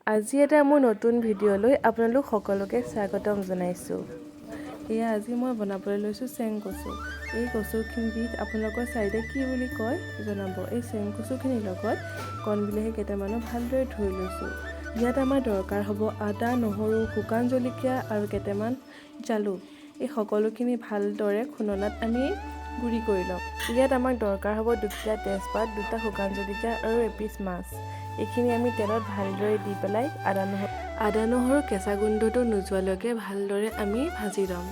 আজি এটা মোৰ নতুন ভিডিঅ'লৈ আপোনালোক সকলোকে স্বাগতম জনাইছোঁ। এয়া আজি মই বনাবলৈ লৈছোঁ চেং কচু। এই কচুবিধ আপোনালোকৰ চাইডে কি বুলি কয় জনাব। এই চেং কচুখিনিৰ লগত কণ বিলাহী কেইটামানো ভালদৰে ধুই লৈছোঁ। ইয়াত আমাৰ দৰকাৰ হ'ব আদা, নহৰু, শুকান জলকীয়া আৰু কেইটামান জালুক। এই সকলোখিনি ভালদৰে খুন্দনাত আমি গুড়ি কৰি ল'ম। ইয়াত আমাক দৰকাৰ হ'ব দুটা তেজপাত, দুটা শুকান জলকীয়া আৰু এপিচ মাছ। এইখিনি আমি তেলত ভালদৰে দি পেলাই আদা নহৰু কেঁচা গোন্ধটো নোযোৱালৈকে ভালদৰে আমি ভাজি ল'ম।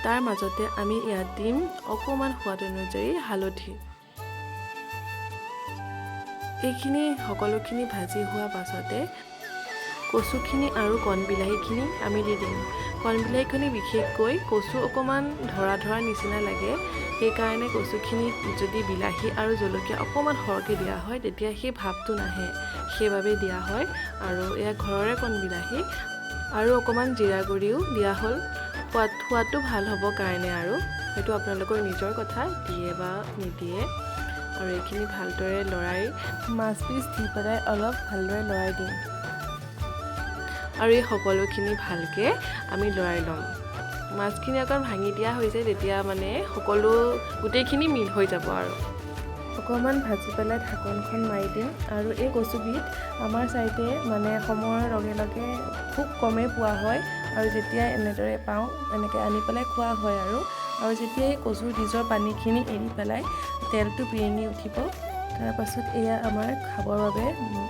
তাৰ মাজতে আমি ইয়াত দিম অকণমান সোৱাদ অনুযায়ী হালধি। এইখিনি সকলোখিনি ভাজি হোৱা পাছতে কচুখিনি আৰু কণ বিলাহীখিনি আমি দি দিম। কণ বিলাহীখিনি বিশেষকৈ কচু অকণমান ধৰা ধৰা নিচিনা লাগে, সেইকাৰণে কচুখিনিত যদি বিলাহী আৰু জলকীয়া অকণমান সৰহকৈ দিয়া হয়, তেতিয়া সেই ভাৱটো নাহে, সেইবাবে দিয়া হয়। আৰু এয়া ঘৰৰে কণ বিলাহী আৰু অকণমান জিৰা গুড়িও দিয়া হ'ল সোৱাদটো ভাল হ'বৰ কাৰণে। আৰু সেইটো আপোনালোকৰ নিজৰ কথা, দিয়ে বা নিদিয়ে। আৰু এইখিনি ভালদৰে লৰাই মাছ পিচ দি পেলাই অলপ ভালদৰে লৰাই দিম আৰু এই সকলোখিনি ভালকৈ আমি লৰাই ল'ম। মাছখিনি অকণ ভাঙি দিয়া হৈছে, তেতিয়া মানে সকলো গোটেইখিনি মিল হৈ যাব। আৰু অকণমান ভাজি পেলাই ঢাকনখন মাৰি দিম। আৰু এই কচুবিধ আমাৰ চাইডে মানে সময়ৰ লগে লগে খুব কমেই পোৱা হয় আৰু যেতিয়া এনেদৰে পাওঁ, এনেকৈ আনি পেলাই খোৱা হয়। আৰু যেতিয়া এই কচুৰ নিজৰ পানীখিনি এৰি পেলাই তেলটো বিৰিঙি উঠিব, তাৰপাছত এয়া আমাৰ খাবৰ বাবে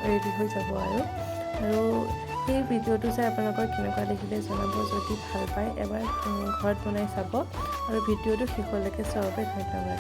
ৰেডি হৈ যাব। আৰু এই ভিডিঅ'টো চাই আপোনালোকৰ কেনেকুৱা লাগিলে জনাব। যদি ভাল পায়, এবাৰ ঘৰত বনাই চাব আৰু ভিডিঅ'টো শেষলৈকে চোৱাৰ বাবে ধন্যবাদ।